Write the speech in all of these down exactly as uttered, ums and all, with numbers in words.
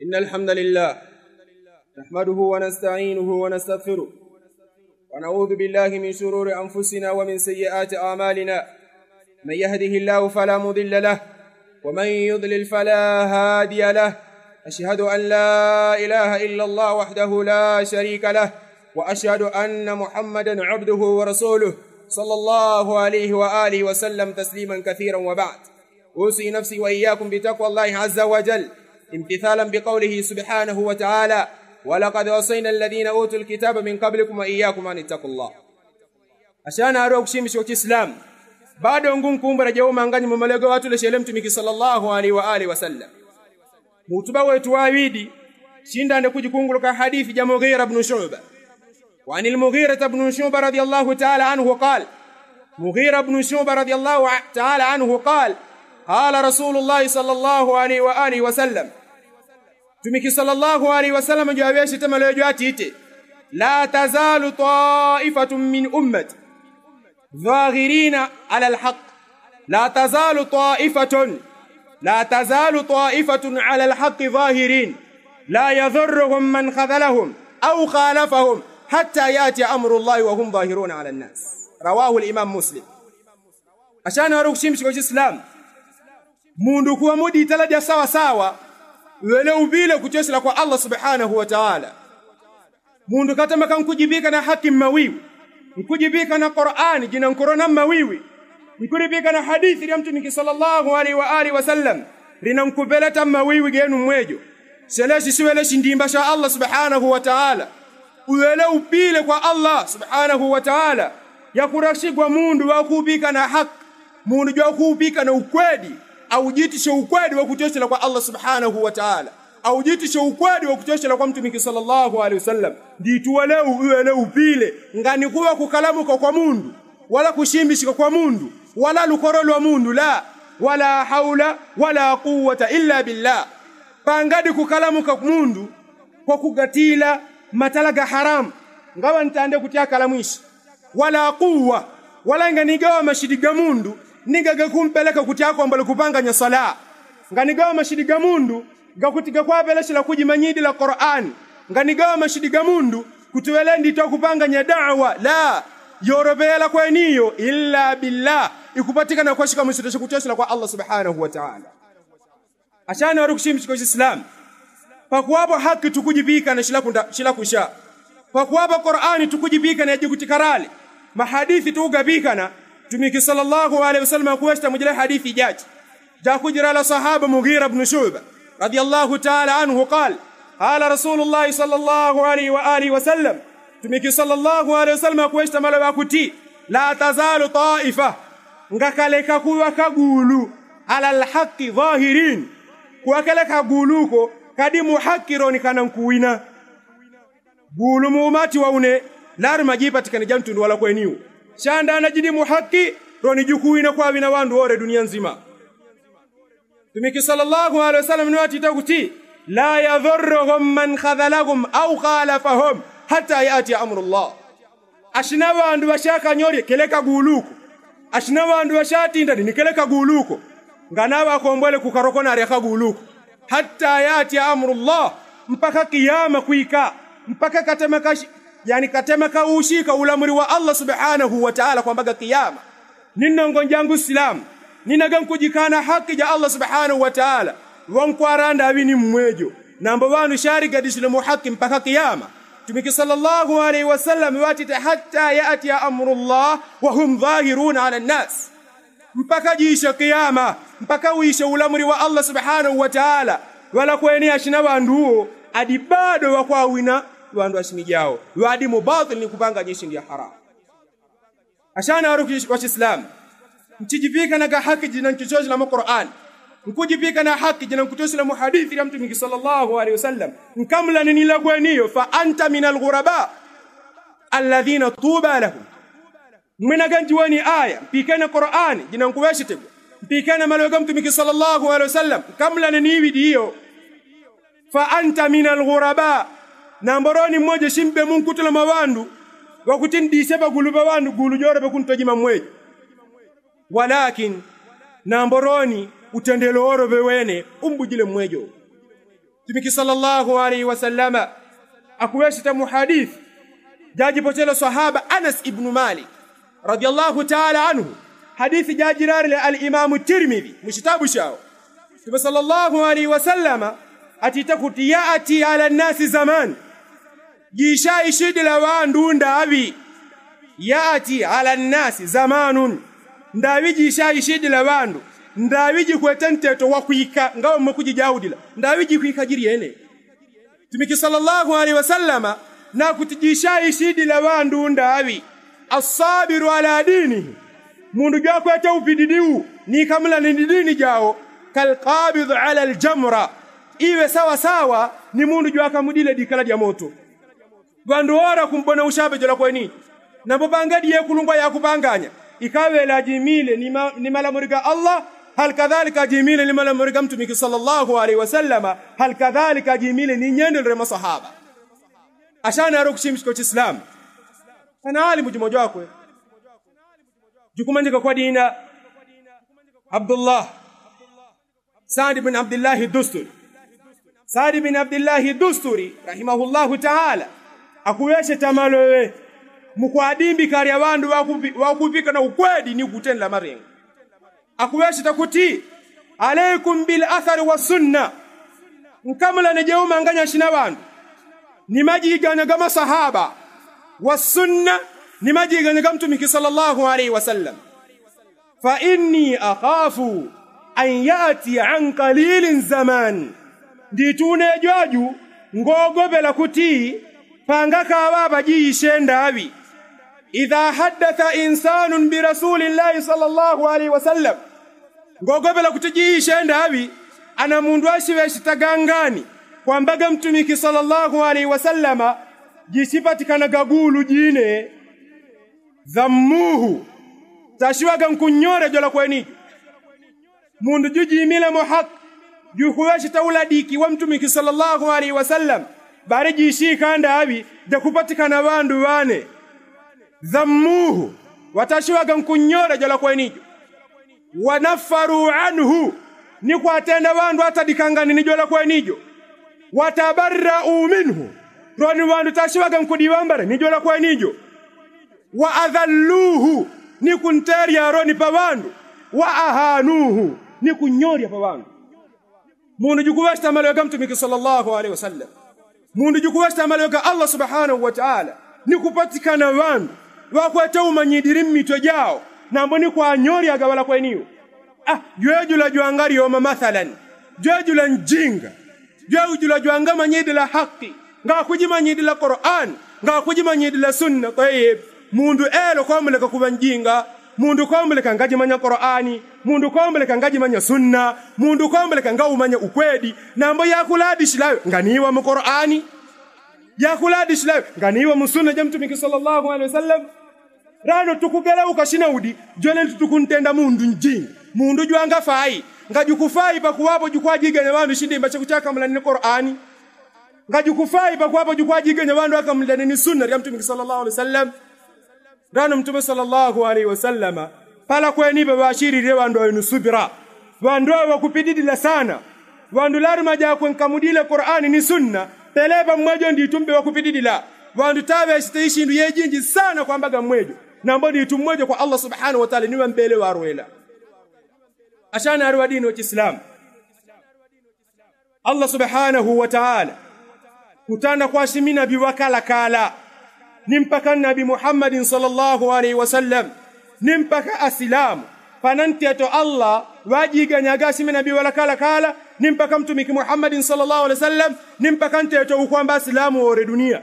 إن الحمد لله نحمده ونستعينه ونستغفره، ونعوذ بالله من شرور أنفسنا ومن سيئات أعمالنا. من يهده الله فلا مضل له، ومن يضلل فلا هادي له. أشهد أن لا إله إلا الله وحده لا شريك له، وأشهد أن محمدا عبده ورسوله، صلى الله عليه وآله وسلم تسليما كثيرا، وبعد. أوصي نفسي وإياكم بتقوى الله عز وجل، امتثالا بقوله سبحانه وتعالى: ولقد وصينا الذين أوتوا الكتاب من قبلكم وإياكم أن اتقوا الله. Ashana ari wakushimbisha kwa chislamu, bado ngunkumbula jaumangani mu maloga watuleshele mtumiki sallallahu alaihi wa alihi wasallam. Mutuba wetu wawidi, shindande kujikunguluka hadithi ja Mughira bnu Shuba. وعن المغيرة بن شعبة رضي الله تعالى عنه قال، Mughira bnu Shuba radiyallahu a-, ta'ala anhu قال، قال رسول الله صلى الله عليه وآله وسلم. Mtumiki sallallahu alaihi wasallam jwaweshete maloyo jwatite: لا تزال طائفة من أمتي ظاهرين على الحق. لا تزال طائفة، لا تزال طائفة على الحق ظاهرين، لا يضرهم من خذلهم أو خالفهم حتى يأتي أمر الله وهم ظاهرون على الناس. رواه الإمام مسلم. Ashana ari wakushimbisha kwa chislamu, mundu kuwa mudi itala ja sawasawa, wele upile kuchosela kwa Allah subhanahu wa ta'ala. Mundu katemeka nkujibika na haki mmawiwi, nkujibika na Qur'ani jina nkurona mmawiwi, nkujibika na hadithi lya mtumiki sallallahu alaihi wa alihi wasallam lina nkupeleta mmawiwi genu mmwejo. Sheleshi shiwele shindimba sha Allah subhanahu wa ta'ala. Uwele upile kwa Allah subhanahu wa ta'ala, yakurashigwa mundu wakuupika na haki, mundu jwakuupika na ukwedi, aujitishe ukwedi wakuchosela kwa Allah subhanahu wa ta'ala, aujitishe ukwedi wakuchosela kwa mtumiki sallallahu alaihi wasallam. Ndituwele u-, uwele upile, nganikuwa kukalamuka kwa mundu, wala kushimbishika kwa mundu, wala lukoro lwa mundu, la, ولا حول ولا قوة إلا بالله. Pangadi kukalamuka mundu kwa kugatila matala ga haramu, ngawa ntande kuti akalamwishi. ولا قوة, wala nganigawa mashidi ga mundu, niga gakumpeleka kuti akombole kupanganya swala. Nganigawa mashidi ga mundu, gakuti gakwapeleshela kujimanyidila Qur'ani. Nganigawa mashidi ga mundu, kuti wele ndito kupanganya da'wa. La, yoropela kweniyo, إلا بالله, ikupatikana kwashika mwisho cha kuchosela kwa Allah subhanahu wa ta'ala. Ashana ari wakushimbisha kwa chislamu, pakuwapo haki tukujibika na shila kunda-, shila kusha. Pakuwapo Qur'ani tukujibika na jikutikarale. Mahadithi tukugabika na, mtumiki sallallahu alaihi wasallam akuwesheta mujile hadithi jachi. Jakujira la sahaba Mughira bnu Shuba, radiyallahu ta'ala anhu قال، قال رسول الله صلى الله عليه وآله وسلم. Mtumiki sallallahu alaihi wasallam akuwesheta malowa kuti: لا تزال طائفة, ngakaleka kuwa kagulu, على الحق ظاهرين, kuwa kele kagulu ko, kadi mu haki roni kana nkuwina. Gulu mu umati wa une, lari majipatikane ja ntundu wala kweniwo. Shandana jidi mu haki, roni jukuwina kwawina wandu wore dunia nzima. Mtumiki sallallahu alaihi wasallam ni watita kuti: لا يضرهم من خذلهم أو خالفهم حتى يأتي أمر الله. Ashina wandu washakanyolye kele kagulu ko. Ashina wandu washatindani ni kele kagulu ko. Nganawakombole kukarokona arya kagulu ko. حتى يأتي أمر الله, mpaka kiyama kwika, mpaka katemeka shi-, yani katemeka ushika ulamuli wa Allah subhanahu wa ta'ala kwambaga kiyama. Ni nongo njangu silamu, ninaga nkujikana haki ja Allah subhanahu wa ta'ala, wankwaranda aŵi ni mmwejo, nambo ŵanu sharigadishile mu haki mpaka kiyama. Mtumiki sallallahu alaihi wasallam watite: حتى يأتي أمر الله وهم ظاهرون على الناس. Mpaka jishe kiyama, mpaka wishe ulamuli wa Allah subhanahu wa ta'ala, wala kwene ashina ŵandu uwo, adi bado wakwawina ŵandu ashimijao, ŵadi mu batili ni kupanga nyishi ndi ya haramu. Ashana ari wachislamu, nchijipika na ga haki jina nkuchosela mu Qur'ani, nkujipika na haki jina nkuchosela mu hadithi ya mtumiki sallallahu alaihi wasallam, nkamla ni nila kweniyo, فأنت من الغرباء الذين طوبى لهم. Mwina ganji weni aya, mpikene Qur'ani, jina nkuŵeshetegwa, mpikene maloga mtumiki sallallahu alaihi wasallam, kamulane ni iŵi diyo. فأنت من الغرباء, nambo roni mmoja shimbe munkutula mwa ŵandu, ŵakuti ndise ŵagulu ŵa ŵandu, gulu jorobe kuntojima mwejo. ولكن, nambo roni utendelo orobe wene, umbujile mwejo. Mtumiki sallallahu alaihi wasallama akuŵesita mu hadisi jajipochela swahaba anas ibnu malik radiyallahu taala anhu. Hadisi jajirarila alimamu tirmidhi mu chitabu chawo. Mtumiki sallallahu alaihi wasallama atita kuti yaati ala nnasi zamani, jishaishidila ŵandu ndaŵi. Yaati ala nnasi zamanun, ndaŵi jishaishidila ŵandu. Ndaŵi jikwete nteto wakwika ngaŵo mwe kujijaudila. Ndaŵi jikwika jilyene. Mtumiki sallallahu alaihi wasallama nakuti jishaishidila ŵandu ndaŵi. Assabiru ala dinihi, mundu jwakwete upididi wu nikamulane ni dini jawo. Kalkabidhi ala aljamra, iŵe sawasawa ni mundu jwakamudile dikala dya moto. Ŵandu ŵora kumbona ushaŵe jola kweni. Nambo pangadi yekulungwa yakupanganya ikaŵela ajimile ni malamuri ga allah, hali kadhalika ajimile ni malamuri ga mtumiki sallallahu alaihi wasallama, hali kadhalika ajimile ni nyendelele maswahaba. Ashana aro kushimishika chislamu. Kana alimu jimo jwakwe jukumanyika kwa dina abdullah sadi bin abdillahi dusturi. Sadi bin abdillahi dusturi rahimahullahu taala akuŵeshe tamaloŵe mukwadimbika alya ŵandu ŵakupika na ukwedi ni kutendela marengo. Akuŵeshe takuti alaikum bilathari wassunna, nkamulane jeumanganya shina ŵandu ni majiganya ga maswahaba wassunna ni majiganya ga mtumiki sallallahu alaihi wasallam. Fa inni akhafu an yaati an kalili nzamani, nditu une jwaju ngogoŵela kuti pangakaŵa ŵajiishe ndaŵi. Idha haddatha insanun birasulillahi sallallahu alaihi wasallam, ngogoŵela kuti jiishe ndaŵi ana mundu ashiŵe shitagangani kwamba ga mtumiki sallallahu alaihi wasallama jishipatikana gagulu jine. Dhammuhu, tashiŵaga nkunyole jola kwenijo. Mundu jujimile mo haki jukuŵesheta uladiki wa mtumiki sallallahu alaihi wasallam. Bali jishika ndaŵi jakupatikana ŵandu ŵane. Dhammuhu, watashiŵaga nkunyole jola kwenijo. Wanaffaru anhu, ni kwatenda ŵandu atadikangane ni jola kwenijo. Watabarrau minhu, loni ŵandu tashiŵaga nkudiŵambala ni jola kwenijo. Wa adhalluhu, ni kuntelya loni pa ŵandu. Wa ahanuhu, ni kunyolya pa ŵandu. Mundu jukuŵesita maloŵe ga mtumiki sallallahu alaihi wasallam, mundu jukuŵesita maloŵe ga allah subhanahu wataala ni kupatikana ŵandu ŵakwete umanyidili mmitwe jawo. Nambo ni kwanyolyaga ŵala kweniwo. Jwejula jwangalyoma mathalani, jwejula njinga, jwejula jwangamanyidila haki, ngakujimanyidila korani, ngakujimanyidila sunna kweye. Mundu elo kwamuleka kuŵa njinga. Mundu kwamuleka ngajimanya korani. Mundu kwamuleka ngajimanya sunna. Mundu kwamuleka ngaumanya ukwedi. Nambo yakuladishilawe nganiwa mu korani, yakuladishilawe nganiwa mu sunna ja mtumiki sallallahu alaihi wasallam. Lano tukugeleuka shinaudi jwene ntu tukuntenda mundu njinga, mundu jwangafai. Ngajukufai pakuŵapo jukwajiganya ŵandu shindimba chakuchaka mulanini korani. Ngajukufai pakuŵapo jukwajiganya ŵandu aka mulanini sunna lya mtumiki sallallahu alaihi wasallam. Lano mtume sallallahu alaihi wasallama pala kwenipa ŵashililile ŵandu aŵenu subira. Ŵandu aŵe ŵakupididila sana. Ŵandu lalima jakwe nkamudile korani ni sunna. Pelepa mmwejo nditu mbe ŵakupididila. Ŵandu taŵesite ishindu yejinji sana kwambaga mmwejo. Nambo nditu mmwejo kwa allah subhanahu wataala ni ŵambele ŵalwela. Ashana ali ŵadini wa chislamu, allah subhanahu wataala kutanda kwashimina ŵiŵakalakala ni mpaka nabi muhammadin sallallahu alaihi wasallam ni mpaka asilamu. Pana nteto allah ŵajiganyaga ashimina ŵiŵalakalakala ni mpaka mtumiki muhammadin sallallahu alaihi wasallam ni mpaka nteto ukwamba asilamu wore duniya.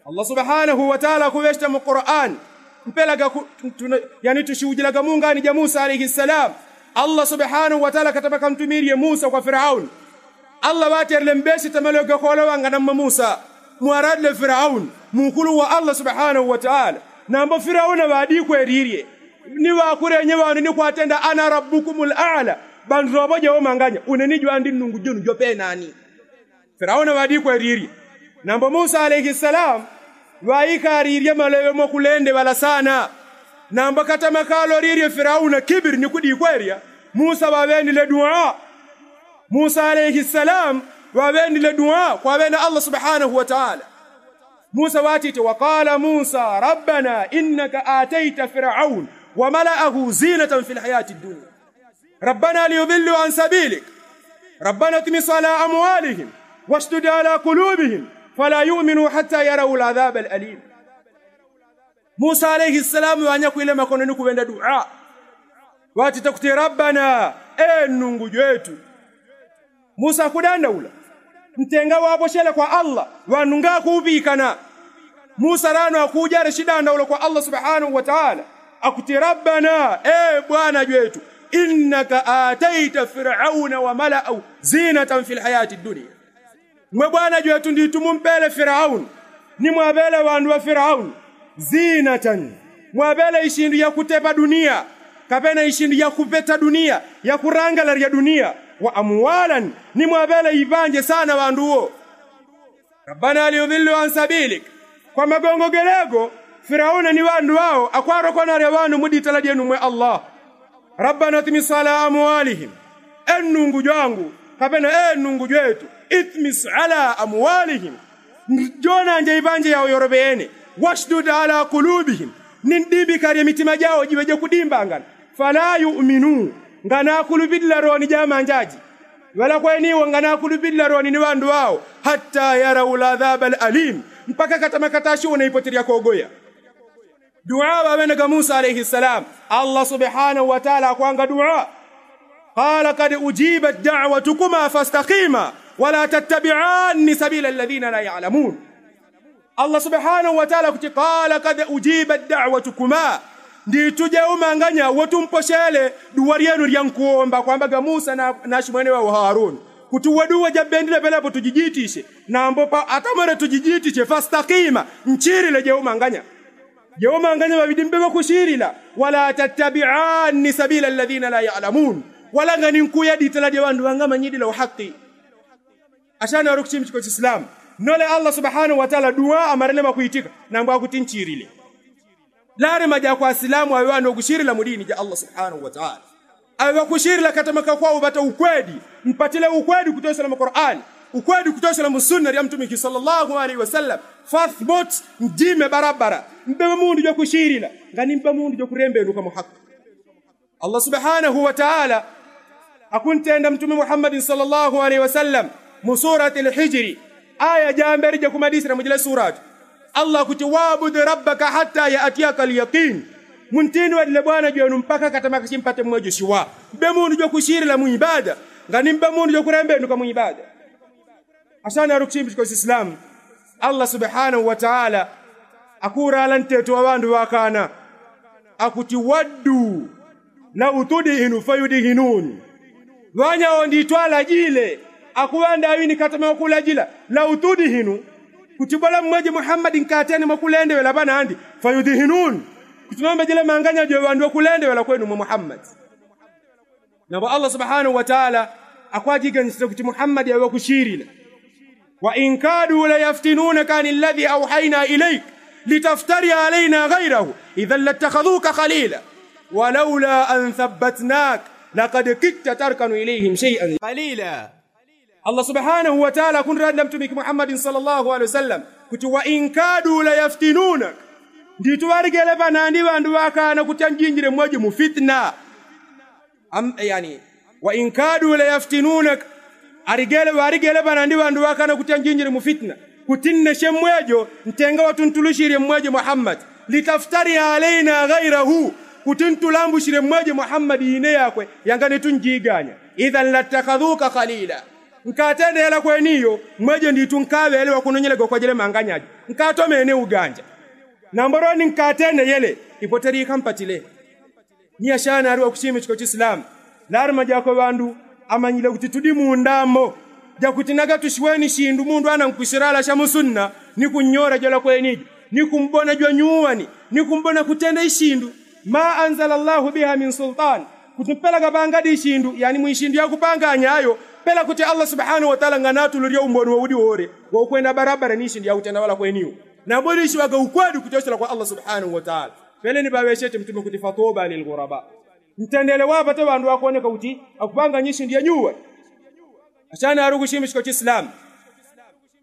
Allah subhanahu wataala akuŵesheta mu qur'ani mpela gaku yani tushuhujilaga mungani ja musa alaihi salam. Allah subhanahu wataala katapaka ntumirye musa kwa firauni. Allah ŵaterele mbesheta maloŵe gakolowanga namma musa mwaradile firauni mukulu wa allah subhanahu wataala. Nambo firauni ŵadikwelilye ni ŵakulenye ŵanu ni kwatenda ana rabbukumu lala. Ŵandu ŵaŵoja womanganya une ni jwandi nnungu jenu jopenani. Firauni ŵadikwelilye. Nambo musa alaihi salam ŵaikalilye maloŵe mokulende ŵala sana. Nambo katama kalolilye firauni kibili ni kudikwelya musa ŵaŵenile dua. Musa alaihi salam Ŵaŵendile duwa kwa ŵene allah subhanahu wataala. Musa ŵatite waqala musa rabbana innaka ataita firauna wamalaahu zinatan fi lhayati dunia rabbana liyudillu an sabilik rabbana tmis ala amwalihim washdud ala kulubihim fala yuminu hata yarau ladhaba alalim. Musa alaihi salamu ŵanyakwile makono ni kuŵenda duwa. Ŵatite kuti rabbana, e nnungu jwetu. Musa akudandaula ntenga ŵaposhele kwa allah ŵandu ngakuŵikana. Musa rano akujare shidandaulo kwa allah subhanahu wataala akuti rabbana, e bwana jwetu, innaka ataita firauna wamalaahu zinatan fi lhayati dunia. Mwe bwana jwetu nditu mumpele firauna ni mwaŵele ŵandu ŵa firauna zinatan, mwaŵele ishindu yakutepa dunia kapena ishindu yakupeta dunia yakurangalarya dunia, wa amwalan, ni mwaŵele iŵanje sana ŵandu wo. Rabbana liyudillu an sabilik. Kwa magongo gelego firauna ni ŵandu ŵao akwarokonarya ŵandu mu ditala dyenu mwe allah. Rabbana tmis ala amwalihim. E nnungu jwangu kapena e nnungu jwetu, itmis ala amwalihim. Jonanja iŵanje yao yoroŵene. Washdud ala kulubihim. Ni ndimbikarye mitima jao jiŵe jakudimbangana. Fala yuminu. Nganakuluŵilila roni jamanjaji. Ŵala kweniwo nganakuluŵilila roni ni ŵandu ŵao hata yarau ladhaba alalim. Mpaka katama katashiwona ipote lyakogoya. Duwa ŵaŵenaga musa alaihi salam allah subhanahu wataala akwanga duwa. Qala kad ujibat dawatukuma fastakima wala tattabianni sabila alladhina la yalamun. Allah subhanahu wataala kuti qala kad ujibat dawatukuma. Nditu jeumanganya wotumposhele duwa lyenu lyankuomba kwambaga musa na shimwene wao haruni kuti woduwa jabendile pelepo tujijitishe. Nambo pa atamwele tujijitishe fastakima nchilile jeumanganya. Jeumanganya ŵaŵidi mbe ŵakushilila wala tattabianni sabila alladhina la yalamun. Wala nganinkuya ditala dya ŵandu ŵangamanyidila uhaki. Ashani ŵali kuchimbi chiko chislamu nole allah subhanahu wataala duwa amarele makwitika nambo akuti nchilile. Lale majakwa asilamu aŵe ŵandu ŵakushilila mu dini ja allah subhanahu wataala. Aŵe ŵakushilila katama kakwao ŵata ukwedi. Mpatile ukwedi kutosela mu qurani, ukwedi kutosela mu sunna lya mtumiki sala llahu alaihi wasalam. Fathbot njime barabara. Mbe ŵa mundu jakushilila ngani mbe ŵa mundu jakurembenuka mu haki. Allah subhanahu wataala akuntenda mtume muhammadin sala llahu alaihi wasalam mu surati lhijiri aya jambeli jakumadisila mujile surati. Allah kuti wabud rabbaka hata yatiyaka lyakini. Muntini wadile bwana jwenu mpaka katama kashimpate mmwejo shiwa. Mbe mundu jwakushilila mu ibada ngani mbe mundu jwakulembenuka mu ibada. Asana alukuchimbishika usislamu. Allah subhanahu wataala akurala nteto wa ŵandu ŵakana akuti waddu lautudihinu fayudihinuni. Ŵanya onditwalajile akuŵandaŵini katama wakulajila lautudihinu kuti bola mmweje muhammadi nkatene mwakulendeŵela ŵanandi fayudihinuni. Kuti nombe jile manganya jwe ŵandu ŵakulendeŵela kwenu mwe muhammadi. Nabo allah subhanahu wataala akwajiganyisile kuti muhammadi aŵe ŵakushilila. Wa inkadu layaftinunaka ani alladhi auhaina ilaik litaftari alaina ghairahu idhan lattakhadhuka khalila walaula an thabbatnak lakad kidta tarkanu ilaihim shaian qalila. Allah subhanahu wataala akunradila mtumiki muhammadin sala llahu alehi wasalam kuti wa inkadu layaftinunaka. Nditu ŵaligele ŵanandi ŵandu ŵakana kuti anjinjile mmwejo mu fitina. Am yani wa inkadu layaftinunaka. Aligele ŵaligele ŵanandi ŵandu ŵakana kuti anjinjile mu fitina kuti nneshe mmwejo ntenga watuntulushile mmwejo muhammadi litaftari alaina ghairahu. Kuti ntulambushile mmwejo muhammadi ine yakwe yangane tunjiganya idhan lattakhadhuka khalila. Nkatendela kweniyo mmwejo nditu nkaŵele wakunonyelega kwajile manganyajo nkatomene uganja. Nambo loni nkatene yele ipoteli ikampatile. Ni ashana ali wakushimishika uchislamu. Lalima jako ŵandu amanyile kuti tudi mundambo jakuti nagatushiweni shindu mundu anankushilala shamusunna ni kunnyola jwala kwenijo ni kumbona jwanyuwani ni kumbona kutenda ishindu ma anzala llahu biha min sultani. Kuti mpela gapangadi ishindu yani mwishindu yakupanganya ayo pela kuti allah subhanahu wataala nganatululya umboni waudi wole waukwenda barabara ni ishindu yakutenda ŵala kweniwo. Nabwele ishiŵaga ukwedi kutyosela kwa allah subhanahu wataala. Pele ni ŵaŵeshete mtume kuti fatuba lilguraba. Ntendele wapate ŵandu ŵakwoneka kuti akupanganya ishindu yanyuwani. Achana arugu shimishiko chislamu.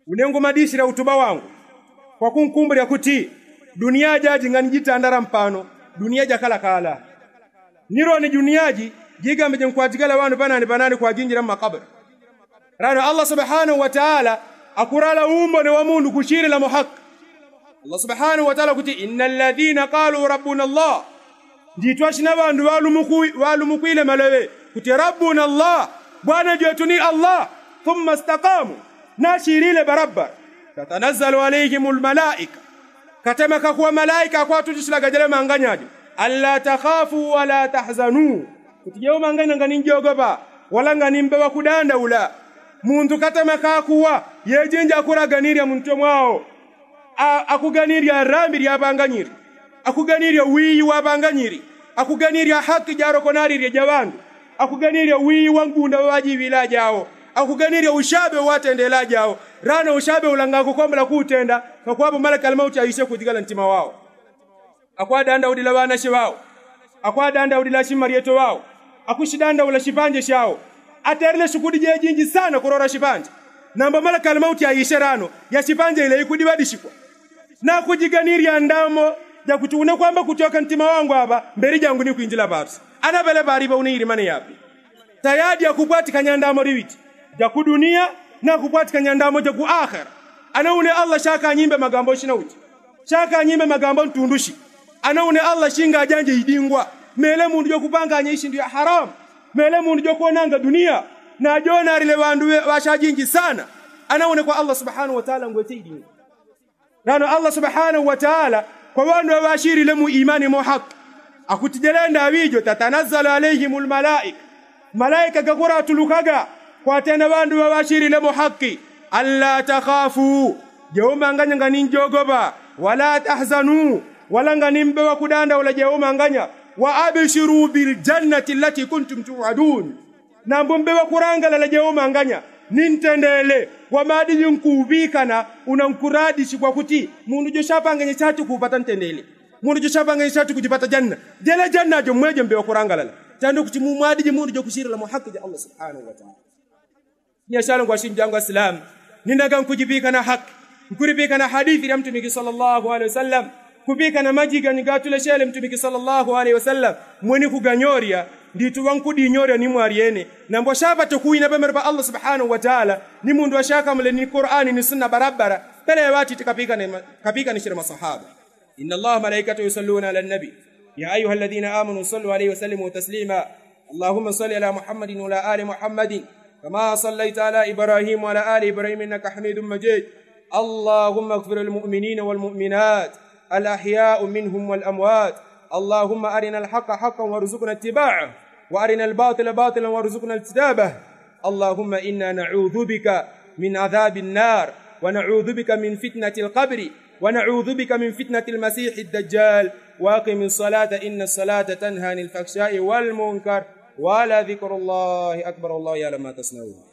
Unengu madishira utuba wangu kwa kunkumbulya kuti duniya jaji ngani jitandara mpano. Duniya jakalakala. Nironi duniya ji jigambe jinkwajigala wanu panani panani kwajinjira mmakaburi. Rano allah subhanahu wataala akurala umbone wa mundu kushirila muhaki. Allah subhanahu wataala kuti inna alladhina kalu rabbuna allah. Nditwashina wandu walumukwile malowe kuti rabbuna allah, bwana jwetu ni allah. Thumma stakamu, nashirile barabara. Tatanazzalu alayhim almalaika. Katema kakuwa malaika akwatutishilaga jele manganyajo. Alla takhafu wala tahzanu. Kuti jeumanganya ngani njogopa wala ngani mbewa kudandaula. Muntu katema kakuwa yejinja akuraganirya muntwe mwao. Akuganirya rambi lyapanganyiri. Akuganirya wiyi wapanganyiri. Akuganirya haki jarokonarirye ja wandu. Akuganirya wiyi wa ngunda wajiwila jao. Akuganirya ushabe watendela jao. Rano ushabe ulanga kukombola kutenda. Kakwapo malakali mauti aishe kujigala ntima wao. Akwadandaulila ŵanache ŵao. Akwadandaulila achimalyeto ŵao. Akuchidandaula chipanje chao. Aterile chikudi jejinji sana kurora chipanje. Namba malakali mauti aishe rano ya chipanje ile ikudiŵadishikwa. Nakujiganirya ndamo jakuti une kwamba kutyoka ntima wangu aŵa mbeli jangu nikwinjila ŵapsi. Anaŵele ŵaliŵa une ilimane yapi? Tayadi akupwatikanya ndamo liŵiti jaku duniya. Nakupwatikanya ndamo jaku akhera. Ana une allah chakanyimbe magambo china uchi. Chakanyimbe magambo ntundushi. Ana une allah chingajanje idingwa. Mele mundu jokupanganya ishindu ya haramu. Mele mundu jokuonanga duniya. Najonarile ŵandu ŵachajinji sana. Ana une kwa allah subhanahu wataala ngwete idingwa. Nano allah subhanahu wataala kwa ŵandu ŵaŵashirile mu imani mo haki. Akuti jele ndaŵi jo tatanazzalu alayhim almalaika. Malaika gakuratulukaga kwatena ŵandu ŵaŵashirile mo haki. Alla takhafu, jeumanganya ngani njogopa. Wala tahzanu, wala ngani mbewa kudandaula jeumanganya. Wa abshiru biljannati allati kuntum tuwadun. Nambu mbewa kurangalala jeumanganya ni ntendele. Wamadiji nkuŵikana una nkuradichikwa kuti mundu jochapanganya chati kupata ntendele. Mundu jochapanganya chati kujipata janna. Jele janna jo mweje mbewa kurangalala. Chando kuti mumwadiji mundu jokuchirila mu haki ja allah subhanahu wataala. Nyashalo ngwashinjangu asilamu, ninaga nkujiŵikana haki. Nkuliŵikana hadithi lya mtumiki sallallahu alayhi wasallam. Kuŵikana majiga nigatulechele mtumiki sallallahu alayhi wasallam. Mweni kuganyorya nditu ŵankudinyorya ni mwalyene. Nambu achapate kuwina pamelo pa allah subhanahu wataala ni mundu achakamule ni kurani ni sunna barabara. Pele ŵatiti kaŵikanichile masahaba. Inna allaha malaikatahu yusalluna ala nabi. Ya ayuha alladhina amanu sallu alayhi wasallimu taslima. Allahumma salli ala muhammadin wala ali muhammadin. Kama sallaita ala ibrahim wala ali ibrahim innaka hamidun majid. Allahumma agfir lilmuminina walmuminat, alahyai minhum walamwat. Allahumma arina alhaqa haqan warzukna ittibaah. Wa arina albatila batilan warzukna ijtinabah. Allahumma inna naudu bika min adhabi alnar. Wa naudu bika min fitnati alqabri. Wa naudu bika min fitnati almasihi aldajjal. Wa aqimi alsalata inna alsalata tanha ani alfahshai walmunkar. Wa ladhikru allahi akbar. Wallahu yalam ma tasnaun.